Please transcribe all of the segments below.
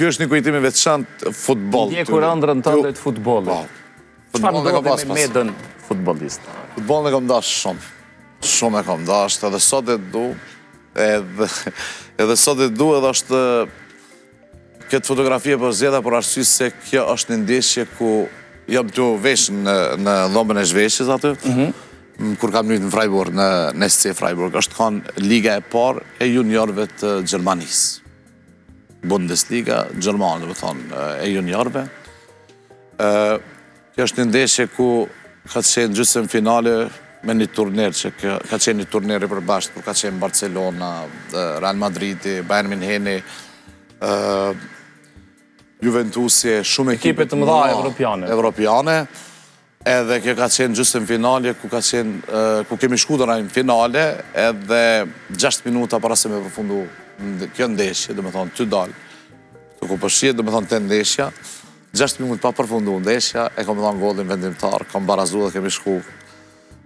Ky është një kujtim i veçantë futboll. Ndjekur ëndrrën tënde të futbollit. Po. Çfarë ndodhi me Medën futbollist? Futbollin e kam dashtë shumë. Shumë e kam dashtë, edhe sot e du, edhe, edhe sot e du, edhe është këtë fotografi e përzgjedha për arsye se kjo është një ndeshje ku jam tu vesh në, në dhomën e zhveshjes aty, mm -hmm. kur kam lujt në Freiburg, në, në SC Freiburg, është kanë liga e parë e juniorëve të Gjermanisë. Bundesliga gjermane, domethonë, e juniorëve. Kjo është një ndeshje ku ka qenë gjysëm finale me një turnir që ka qenë një turnir i përbashkët, kur ka qenë Barcelona, Real Madridi, Bayern Müncheni, Juventusi, shumë ekipe të mëdha evropiane. Evropiane. Edhe kjo ka qenë gjysëm finale ku ka qenë ku kemi shku deri në finale edhe 6 minuta para se me përfundu kjo ndeshje, domethonë tu dalë. Ku po shihet, domethonë te ndeshja, 6 minuta pa përfundu ndeshja, e kam dhanë golin vendimtar, kam barazu dhe kemi shku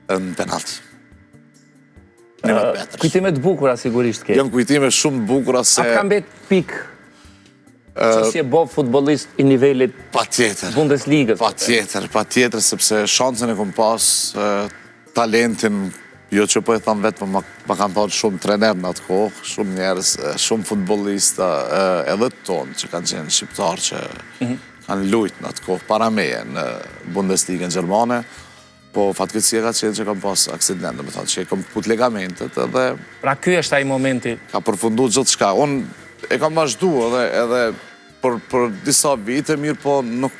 në penalti. Kujtime të bukura sigurisht ke. Janë kujtime shumë të bukura se... A ka mbet pikë që s'je bo futbolist i nivelit Patjetër. Bundesligës? Patjetër, patjetër, sepse shansën e kom pas, talentin, jo që po e tham vetë, po ma, ma kanë thonë shumë trener në atë kohë, shumë njerëz, shumë futbollista, edhe tonë që kanë qenë shqiptarë që mhm. kanë lujt në atë kohë para meje në Bundesligën gjermane. Po, fatkeqësia ka qenë që kam pas aksident, domethonë, që e kam këput ligamentet edhe... Pra ky është ai momenti? Ka përfundu gjithçka. Unë e kam vazhdu edhe, edhe për, për disa vite, mirë po nuk,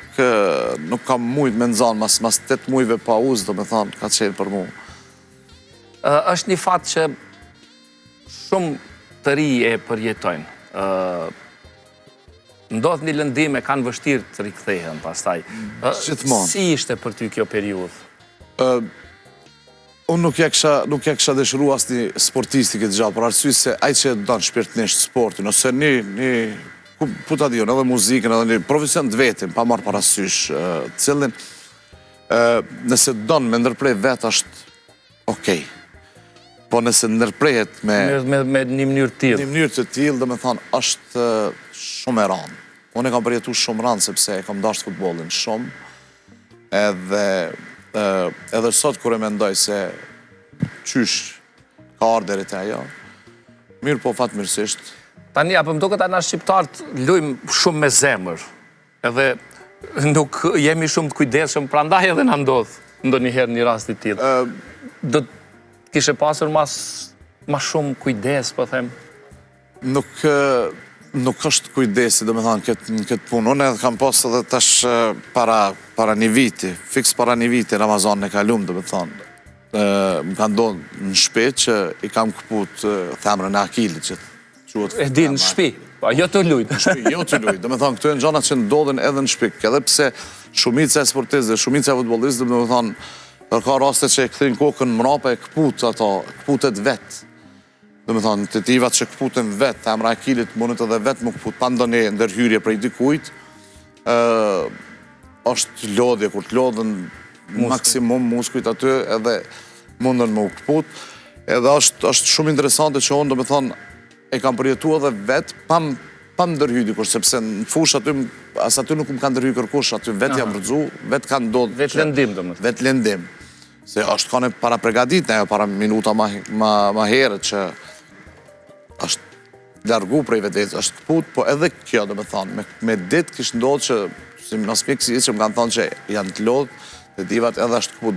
nuk kam mujtë me nxanë, mas, mas 8 mujve pauzë, domethonë, ka qenë për mu. Është një fat që shumë të ri e përjetojnë. Ndodh një lëndim e kanë vështirë të rikthehen pastaj. Gjithmonë. Si ishte për ty kjo periudhë? Unë nuk ja kisha nuk ja kisha dëshiru asnjë sportisti këtë gjë, për arsye se ai që e don shpirtërisht sportin ose një një ku po ta di unë, edhe muzikën, edhe një profesion të vetin, pa marrë parasysh cilin, ë nëse don me ndërpre vetë është Okej. Po nëse ndërprehet me... Me, me një mënyrë të tillë. Një mënyrë të tillë, domethonë, është shumë e randë. Unë e kam përjetu shumë randë, sepse e kam dashtë futbollin shumë. Edhe, edhe sot kur e mendoj se qysh ka ardhë deri te ajo, mirë po fatmirësisht. Tani, apo më duket na shqiptarët lujmë shumë me zemër. Edhe nuk jemi shumë të kujdesshëm, prandaj edhe na ndodh ndonjëherë një rast i tillë. Do të kishe pasur mas ma shumë kujdes, po them. Nuk nuk është kujdesi, domethanë, këtë, në këtë punë. Unë edhe kam pas edhe tash para, para një viti, fiks para një viti, Ramazanin e kalum, domethanë, më ka ndodhë në shpi që i kam këput thembrën e Akilit, që Quhet E di, në shpi, po jo tu lujt. Në shpi, jo tu lujt. Domethonë, këto janë gjanat që ndodhin edhe në shpi. Edhe pse shumica e sportistëve, shumica e futbollistëve, domethonë, ka raste që e kthejnë kokën mrapa e këput ato, këputet vetë. Domethonë, tetivat që këputen vetë, thembra e Akilit mundet edhe vetë m'u këput, pa ndonjë ndërhyrje prej dikujt, është lodhje, kur të lodhen maksimum muskujt aty edhe mundën me u këput. Edhe është, është shumë interesante që unë, domethonë, e kam përjetu edhe vetë, pa, pa ndërhy dikush, sepse në fushë aty, as aty nuk më ka ndërhy kërkush, aty vetë jam rrëzu, vetë ka ndodhë. Vetë lëndim, domethonë. Vetë lëndim. Se është kanë parapregadit, ajo para minuta ma, ma, ma herët që është largu prej vetes, është këput, po edhe kjo, domethonë, me, me ditë kish ndodhë që, si mas mjekësisë që më kanë thonë që janë të lodhë, tetivat edhe është këput vetë.